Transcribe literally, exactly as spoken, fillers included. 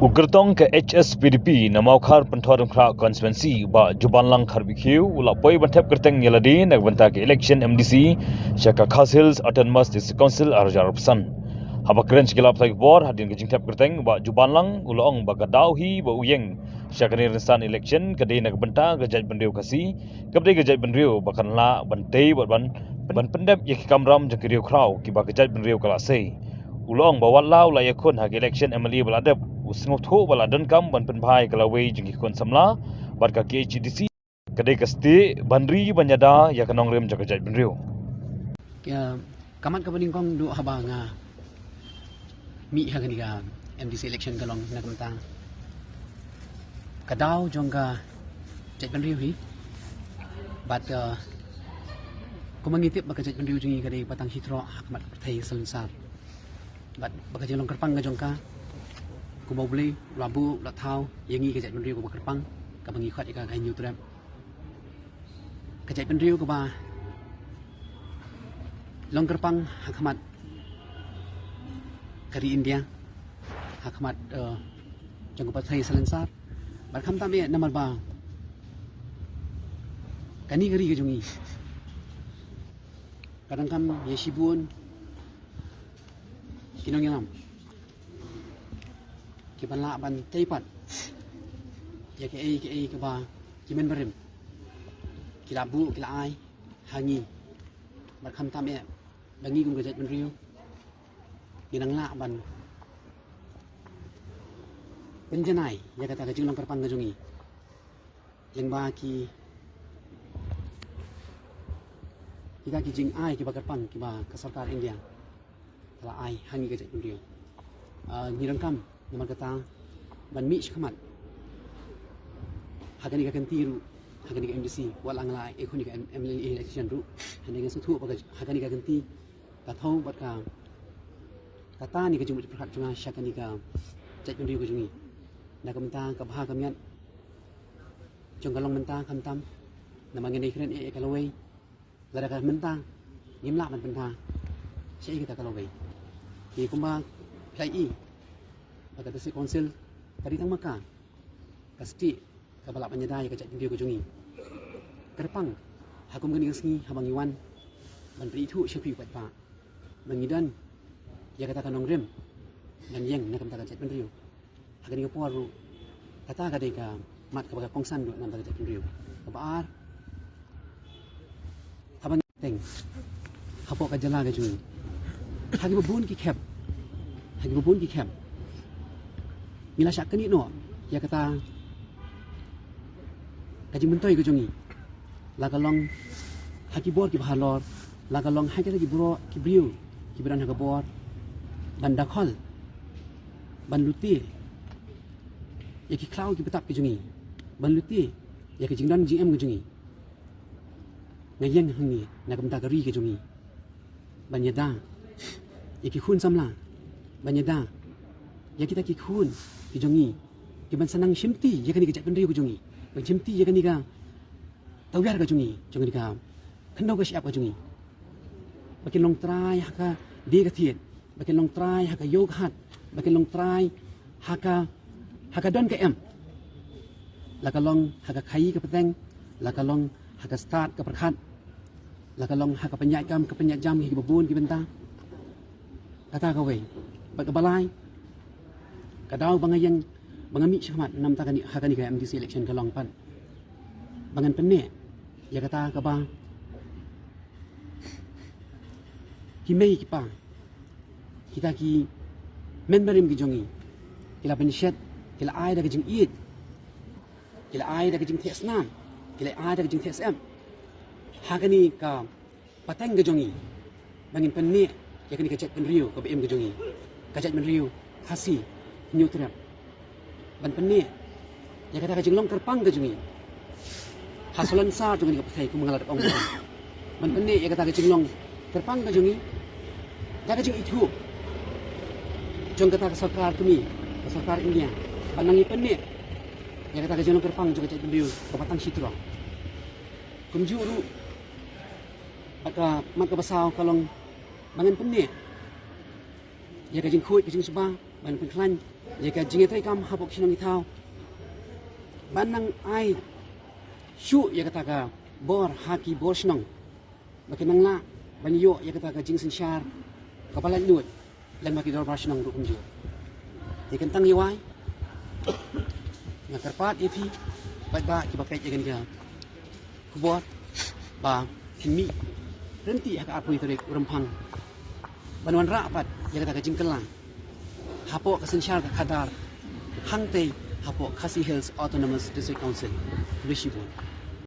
U kyrtong ka H S P D P na Mawkhar Pynthorumkhrah Constituency, Bah Jubanlang Kharbihkhiew, u la poi ban thep kyrteng ïa lade na ka bynta ka election M D C sha ka Khasi Hills Autonomous District Council ar hajar arphew san. Haba kren sha ki lad pathai khubor hadien ka jingthep kyrteng, Bah Jubanlang u la ong ba ka daw hi ba u ïeng sha kane ka rynsan election ka dei na ka bynta ka jaitbynriew Khasi, kaba dei ka jaitbynriew ba kan lah ban tei bad ban, ban pyndep ïa ki kamram jong ki riewkhraw kiba ka jaitbynriew ka la sei. U la ong ba wat la u la ïakhun ha ka election M L A ba la dep, u sngewthuh ba la donkam ban pynbha ïa ka lawei jong ki khun samla bad ka K H A D C ka dei ka stieh ban ri ban ïada ïa ka nongrim jong ka jaitbynriew. Ka, ka mat kaba nyngkong duh haba nga mih ha kane ka M D C election ka long na ka bynta ka daw jong ka jaitbynriew hi. Bad, eh, kumba ngi tip ba ka jaitbynriew jong ngi ka dei ba tang shitroh ha khmat ka pyrthei salonsar. Bad ba ka jinglong kyrpang ka jong ka, kumba U Blei u la buh u la thaw ïa ngi ka jaitbynriew kaba kyrpang, kaba ngi khot ïa ka ka Hynñiewtrep. Ka jaitbynriew kaba long kyrpang ha khmat ka ri India, ha khmat, eh, jong ka pyrthei salonsar. Bad khamtam eh namar ba kane ka ri ka jong ngi ka donkam ïa shibun ki nongïalam kiban lah ban tei pat ïa kiei kiei kaba ki hynmen barim ki la buh ki la ai ha ngi. Bad khamtam eh ba ngi kum ka jaitbynriew ngi nang lah ban pynjanai ïa kata ka jinglong kyrpang ka jong ngi lyngba ki, kita ki jingai kiba kyrpang kiba ka sorkar India ka la ai ha ngi ka jaitbynriew. Ah, ngi donkam namar kata ban mih shakhmat ha kane ka kynti ruh, ha kane ka M D C, wat la nga la ïakhun ïa ka M-, M L A election ruh, hynrei nga sngewthuh ba ka, ha kane ka kynti ka thew bad ka, kata ne ka jingmut jingpyrkhat jong nga sha kane ka jaitbynriew ka jong ngi. Na ka bynta ka bha ka miat jong ka long mynta khamtam, namar ngin ïakren ïa ka lawei, lada ka mynta ngim lah ban pynbha shaei kata ka lawei. Te kumba phi la ïohi ba ka District Council ka dei tang ma ka, ka stieh kaba lah ban ïada ïa ka jaitbynriew ka jong ngi. Kyrpang ha kum kane ka sngi haba ngi wan ban pynithuh sha phi u paidbah ba ngi don ïa kata ka nongrim ban ïeng na ka bynta ka jaitbynriew. Ha kane ka por ruh kata ka dei ka mat kaba ka kongsan ruh na ka bynta ka jaitbynriew. Kaba ar, haba ngi teng hapoh ka jylla ka jong ngi, ha kiba bun ki khep, ha kiba bun ki khep ngi la shah kynnoh noh ïa kata ka jingmyntoi ka jong ngi, la ka long ha ki bor kiba halor, la ka long ha kita ki bro-, ki briew kiba don ha ka bor ban dakhol, ban lute ïa ki khlaw ki btap ki jong ngi, ban lute ïa ka jingdon jingem ka jong ngi. Nga ïeng hangne na ka bynta ka ri ka jong ngi ban ïada ïa ki khun samla, ban ïada ïa kita ki khun ki jong ngi kiban sa nang shimti ïa kane ka jaitbynriew ka jong ngi, ban shimti ïa kane ka tawiar ka jong ngi, jong kane ka khyndew ka shyiap ka jong ngi, ba kin long trai ha ka die ka thied, ba kin long trai ha ka ïew ka hat, ba kin long trai ha ka, ha ka don ka em, la ka long ha ka khaii ka pateng, la ka long ha ka stad ka pyrkhat, la ka long ha ka pynïaid kam ka pynïaid jam hi kiba bun ki bynta. Kata kawei. Bad kaba lai, ka daw ba nga ïeng, ba nga mih shakhmat na ka bynta kane, ha kane ka M D C election ka long pat ba ngan pynneh ïa kata kaba ki mei ki pa, kita ki hynmen barim ki jong ngi, ki la pynshet, ki la ai da ka jingïeit, ki la ai da ka jingtheh snam, ki la ai da ka jingtheh syep ha kane ka pateng ka jong ngi, ba ngin pynneh ïa kane ka jaitbynriew kaba im ka jong ngi, ka jaitbynriew Khasi Hynñiewtrep, ban pynneh ïa kata ka jinglong kyrpang ka jong ngi ha salonsar jong kane ka pyrthei, kum nga la dep ong. Ban pynneh ïa kata ka jinglong kyrpang ka jong ngi da ka jingithuh jong kata ka sorkar kmie, ka sorkar India, ban nang pynneh ïa kata ka jinglong kyrpang jong ka jaitbynriew kaba tang shitrong. Kumjuh ruh, bad ka mat kaba saw ka long ba ngan pynneh ïa ka jingkhuid ka jingshaba ban pynkhlaiñ ïa ka jingïatreikam hapoh ki shnong ki thaw, ban nang ai shuh ïa kata ka bor ha ki bor shnong ba kin nang lah ban ïoh ïa kata ka jingsynshar kaba laitluid lem bad ki dorbar shnong ruh kumjuh. Te kyntang ïa wai, nga kyrpad ïa phi paidbah kiba peit ïa kane ka khubor ba kin mih ryntih ha ka arphew tarik u Rymphang ban wanrah pat ïa kata ka jingkylla hapoh ka synshar ka khadar hangtei hapoh Khasi Hills Autonomous District Council. Khublei shibun.